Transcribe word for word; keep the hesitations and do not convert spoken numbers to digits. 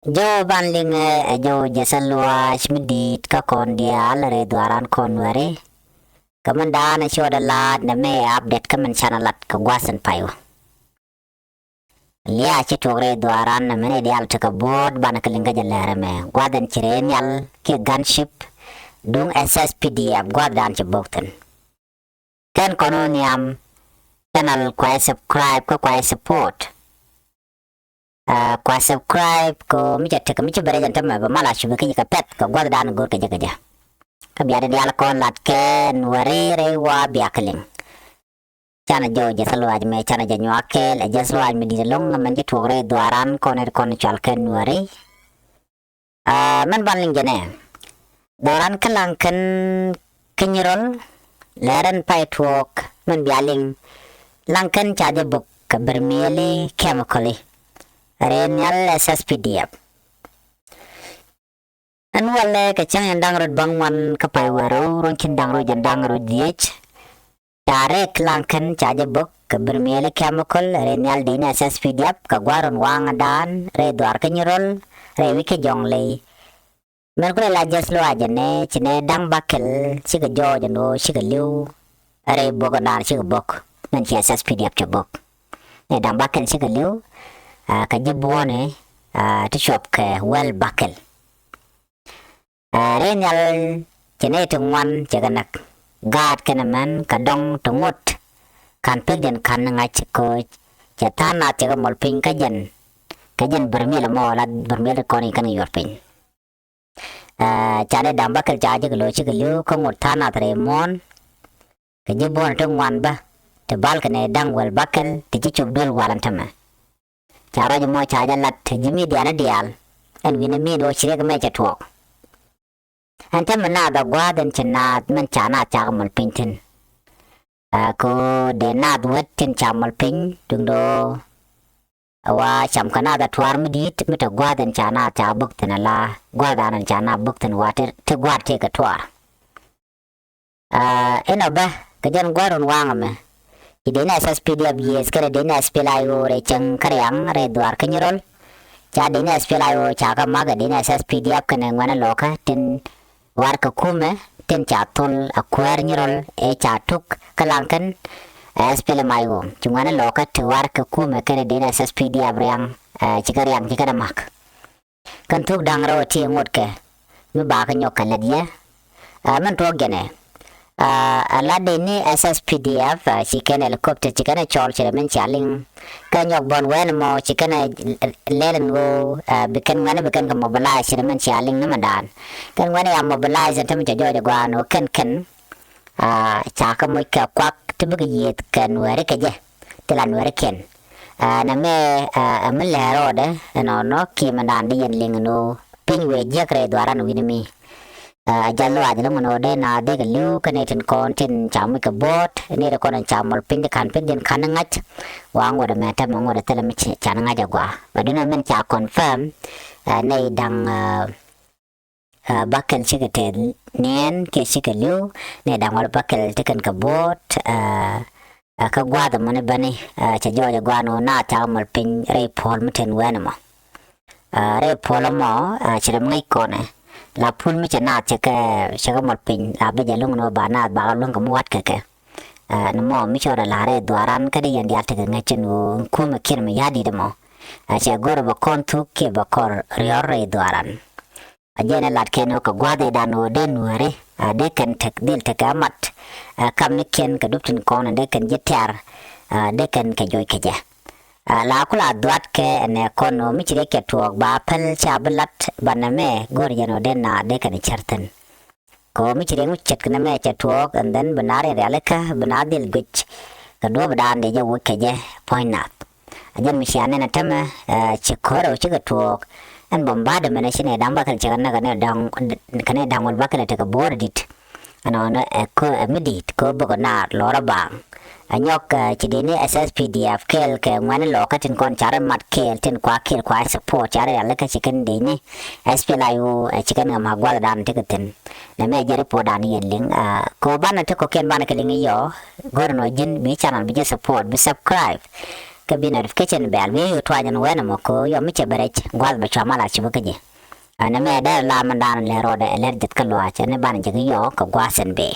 Jɔw ban liŋ ɛ jɔw jɛ sɛ luaac mi di̱i̱t kä kɔn diaal rɛy dhuaaran kɔn wɛri. Kä min daanɛ cuɔt ɛ laat nɛ mɛ update kä min canɛ lat kɛ gua̱th in pay wä. Liaa ci tuɔk rɛy dhuaaran nɛ mɛn i̱ diaal tekɛ buɔ̱ɔ̱t banɛ kɛ liŋ kä jɛ lɛɛrɛ mɛ gua̱th in ci rɛy nhial kiɛ gunship duŋ S S P D F gua̱th daan ci bok thin. Kɛn kɔn wä nhiam channel kuay subscribe kä kuay support. Kuay subscribe kɛ mi cɛ tek mi ci bɛ rɛc ɛn tämɛ bɛ mal a cubi kä ji̱ kɛ pɛth kɛ gua̱th daan go̱r kɛ jɛ kɛ jɛ. Kä bia di diaal kɔn lat kɛn wä ri rɛy wa bia kɛ liŋ. Canɛ jɔw jɛ thil luaac mɛ canɛ jɛ nyuak kɛɛl ɛ jɛ thil luaac mi di̱t ɛlɔ̱ŋ mɛn ji̱ tuɔk rɛy dhuaaran kɔn ri kɔn cual kɛn wä ri. Mɛn ban liŋ jɛ nɛ dhuaaran kä laŋ kɛn kä nyirɔl lɛrɛn pay tuɔɔk mɛn bia liŋ. Laŋ kɛn ca jɛ bok kɛ bär miɛli chemical i̱ rɛy nhial S S P D F. Ɛn walɛ kɛ cäŋ yɛn da̱ŋ rot bäŋ wan kä pay wä ro̱w ruɔ̱n cin da̱ŋ rot jɛn da̱ŋ rot dhiec. Ca rɛk laŋ kɛn ca jɛ bok kɛ bär miɛli chemical rɛy nhial di̱i̱n S S P D F kɛ gua̱r run waŋ daan rɛy dhuaar kä nyirɔl rɛy wi̱c kä jɔŋ ley. Mɛn kulɛ la jɛth luaacɛ nɛ ci nɛ da̱ŋ bakɛl cikɛ jɔɔc ɛn ɣöö cikɛ li̱w. Rɛy bok ɛn daan cikɛ bok mɛn ci S S P D F cɛ bok. Nɛ da̱ŋ bakɛl cikɛ li̱w kɛ ji̱ buɔ̱ɔ̱nɛ ti cuɔp kɛ wäl bakɛl. Rɛy nhial ci nɛ ti ŋuan cɛ kɛ näk gaat kɛnɛ mɛn kɛ dɔŋ ti ŋot. Ka̱n pek jɛn ka̱n ŋa̱c koc cɛ tha̱a̱ŋ nath cɛ kɛ mɔl piny kä jɛn. Kä jɛn bär miɛl ɛmɔ la bär miɛl ti kɔn i̱ kɛn kɛ yuɔr piny. Ca dee da̱ŋ bakɛl ca jek lo̱c cikɛ li̱w kä ŋot tha̱a̱ŋ nath rɛy muɔ̱ɔ̱n. Kɛ ji̱ buɔ̱n ti ŋuan bä ti bal kɛ nɛ da̱ŋ wäl bakɛl ti ci cop duel wal ɛn tämɛ. Ca ruac mɔ ca jɛ lat ti ji̱ mi diaal ni diaal. Ɛn wi̱n ɛ mi do̱ ci riɛk mɛ cɛ tuɔɔk. Ɛn tämɛ naath ɛ gua̱a̱th ɛn ci naath mɛn ca naath cakɛ mɔl piny thi̱n. Ɛ ko dee naath wät tin ca mɔl piny duŋ do̱. Wa cam kɛ nath a tuaar mi di̱i̱t mi te gua̱a̱th in ca nath ca bäk thi̱n ala gua̱a̱th an in ca nath bäk thi̱n wa ti gua̱a̱th tëëkɛ tuaar. Inɔ bä kɛ jɛn gua̱a̱th run waŋ ɛmɛ ci dee ni S S P D F yiëëth kɛnɛ dee ni S P L A I O rɛy cäŋ kä riaŋ rɛy dhuaar kä nyirɔl. Ca dee ni S P L A I O ca kä ma̱k ɛ dee ni S S P D F kɛnɛ ŋuɛ̈ni lɔkä tin warkɛ kumɛ tin ca thol a kuäär nyirɔl ëë ca tuk kä laŋ kɛn. S P L M I O ci ŋuɛ̈ni lɔkä ti warkɛ kumɛ kɛnɛ dee ni S S P D F riaŋ. Cikɛ riaŋ cikɛ dɛ ma̱k kɛn thuk da̱ŋ rɛw ti ŋot kɛ mi bakɛ nyɔk kɛ lät yɛ. Mɛn tuɔɔk jɛnɛ a lat dee ni S S P D F ci kɛn helicopter ci kɛn cɔl ci rɛ min cia liŋ. Kɛ nyɔk bɔn wɛn mɔ ci kɛn lɛl ɛn ɣöö bi kɛn ŋuɛn bi kɛn kɛ mobilize ci rɛ min cia liŋ ni mɛ daan. Kɛn ŋuɛn ya mobilize ɛn tämɛ cɛ jɔɔc ɛ gua̱a̱n ɣöö kɛn kɛn ca kɛ moc kɛ kuak ti bikɛ yiëëth kɛ nuɛɛri kɛ jɛ ti la nuɛɛri kɛn. Nɛ mɛ ɛ mi lɛɛr rɔɔdɛ ɛnɔnɔ kiɛ mɛ daan di yɛn liŋ ɛn ɣöö piny wëë jiäk rɛy dhuaran wi̱ni mi. Ɛ jal luaac lä ŋun ɣöö dee naath dee kɛ li̱w kä nɛy tin kɔn tin ca muc kɛ bo̱o̱t nɛy ti kɔn in ca mɔl piny ti ka̱n pek jɛn ka̱n ŋa̱c. Wa ŋuɔ̱t ɛmɛ tɛmɛ ŋuɔ̱t ɛ thilɛ mi can ŋa̱c agua bɛ duundɛ min ca confirm. Nɛy da̱ŋ bakɛl cikɛ tɛth niɛn kiɛ cikɛ li̱w nɛy da̱ŋ wäl bakɛl ti kɛn kɛ bo̱o̱t. Kä gua̱a̱th ɛmɔni bäni cɛ jɔɔc ɛ gua̱a̱n ɣöö naath cakɛ mɔl piny rɛy puɔ̱l mi ten wɛn ɛmɔ. Rɛy puɔl ɛmɔ ci rɛ mi ŋäc kɔnɛ la pul mi cɛ naath cɛ kɛ cɛ kɛ mɔl piny la bɛ jɛ luŋ ni ba naath bakɛ luŋ kɛ mi wa̱t kɛ kɛ. Ni mɔ mi cɔɔdɛ la rɛy dhuaran kä di yɛn diaal tekɛ ŋäc cɛn ɣöö kumɛ kiɛn mi ya̱di̱t ɛmɔ. Cɛ go̱rɛ bɛ kɔn thuk kiɛ bɛ kɔr riɔr rɛy dhuaran. A jɛn ɛ lat kɛn ɣöö kɛ gua̱a̱th i̱dan ɣöö dee nuääri a dee kɛn tek dhil tekɛ amat. Ɛ kam ni kiɛn kɛ dup tin kɔn ɛ dee kɛn ji̱ tɛ̈r. A dee kɛn kɛ joc kɛ jɛ. A la kula dhuat kɛ ɛnɛ kɔn ɣöö mi ci riɛk kɛ tuɔɔk ba päl ca bi lat banɛ mɛ go̱o̱r jɛn ɣöö dee naath dee kɛn cär thi̱n. Kɛ ɣöö mi ci riɛk mi ce̱tkɛ nɛ mɛ cɛ tuɔɔk and then bi naath riɛn rialikä bi naath dhil guic. Kɛ duɔ̱ɔ̱p dan dee jɛ woc kɛ jɛ puɔ̱ny nath. A jɛn mi cia nɛn a tämɛ ci ko̱r ɛ wä cikɛ tuɔɔk. Ɛn bom ba̱a̱dɛ mɛn a ci nɛ da̱ŋ bakɛl cɛ kɛ näk kɛ nɛ da̱ŋ wäl bakɛl a tekɛ bo̱o̱r a di̱t. Ɛnɔnɔ ɛ mi di̱i̱t kɛ ɣöö bäkɛ naar lɔrä baaŋ. A nyɔk ci dee ni S S P D F kɛɛl kɛ ŋuɛ̈ni lɔkä tin kɔn ca rɔ mat kɛɛl tin kua kɛɛl kua support ca rɔ rialikä ci kɛn dee ni S P L A I O ci kɛn kɛ ma̱k gua̱thdan tekɛ thi̱n. Nɛ mɛ jɛ report dan yɛn liŋ kɛ ɣöö banɛ ti kɔ̱kiɛn banɛ kɛ liŋ i̱ yɔ. Go̱rɛ nɔ ji̱n bi channel bi jɛ support bi subscribe. Kä bi notification bell bi yɔ tuany ɛn wen ɛmɔ kɛ ɣöö yɔ mi cɛ bɛ rɛc gua̱th bɛ cua mal a ci bä kä ji̱. Ɛn ɛmɛ dee la mɛn da̱a̱n lɛ rɔɔdɛ ɛ lɛr ji̱th kä luaac ɛn ɛ banɛ jɛ kɛ yɔ kɛ gua̱th ɛn bee.